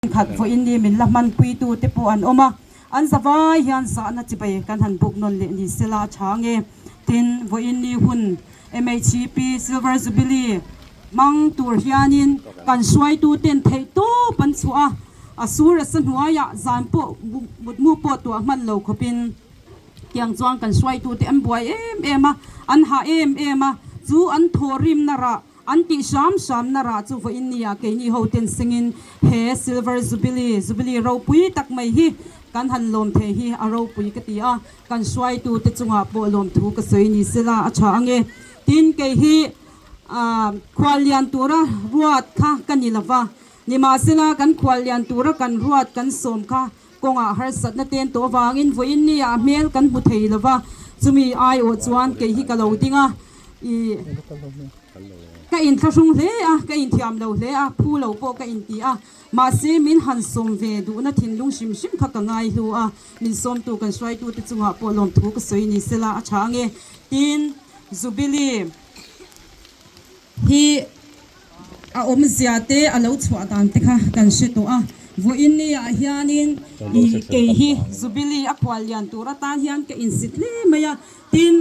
Khat vawiin ni min la hmanpuitu te pawh an awm a, an zavai hian zahna chibai kan han buk nawn leh ni sela a tha nge. Tin, vawiin ni hun MHCP Silver Jubilee hmang tur hianin kan hruaitu ten theih tawp an chhuah a, a sur a sa hnuaiah zan pawh mutmu pawh tuah hman lo khawpin tiang chuan kan hruaitu te an buai em em a, an hah em em a, chu an thawhrimna rah An tih hram hramna rah chu vawiin nia keini ho ten sengin he Silver Jubilee, Jubilee ropui tak mai hi kan han lawm thei hi a ropui ka ti a, kan hruaitu te chungah pawh lawmthu ka sawi ni sela a tha ange. Tin, kei hi khuallian tura ruat kha ka ni lova, nimahsela kan khuallian tura kan ruat kan sawm kha kawngah harsatna ten tawh avangin vawiin nia a hmel kan hmu thei lova, chumi aiawh chuan kei hi ka lo ding a. I ka inthlahrung hle a, ka inthiam lo hle a, phu lo pawh ka inti a, mahse min han sawm ve duhna thinlung hrim hrim kha ka ngai hlu a, min sawmtu kan hruaitute chungah pawh lawmthu ka sawi ni sela a tha ange. Tin, Jubilee hi a awmzia te a lo chhuah dan te kha kan hre tawh a, vawiin ni ah hianin i kei hi Jubilee a khual lian tur atan hian ka insit hle mai a, Tin,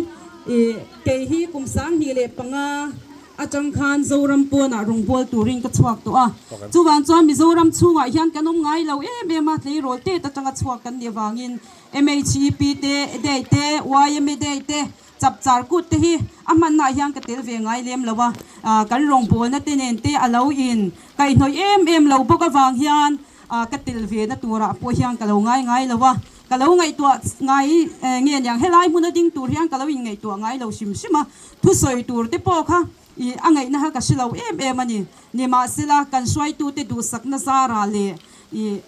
i kei hi kum 2005 atang khan Zoram pawnah rawngbâwl turin ka chhuak tawh a. Chuvang chuan Mizoram chhungah hian kan awm ngai lo em em a, tleirawl tet atanga chhuak kan nih avangin MHEP te, day te, yma day te, chapchar kut te hi a hmannaah hian ka tel ve ngai lem lo a. Kan rawngbâwlna te nen te a lo in kaihhnawih em em lo bawk avang hian ka tel ve na turah pawh hian ka lo ngai ngai lo a. Ka lo ngaihtuah ngai nge niang helai hmuna ding tur hian ka lo inngaihtuah ngai lo hrim hrim a, thusawi tur te pawh kha i a ngaihna kha ka hre lo em em a ni. Nimahsela, kan hruaitute duhsakna zara leh i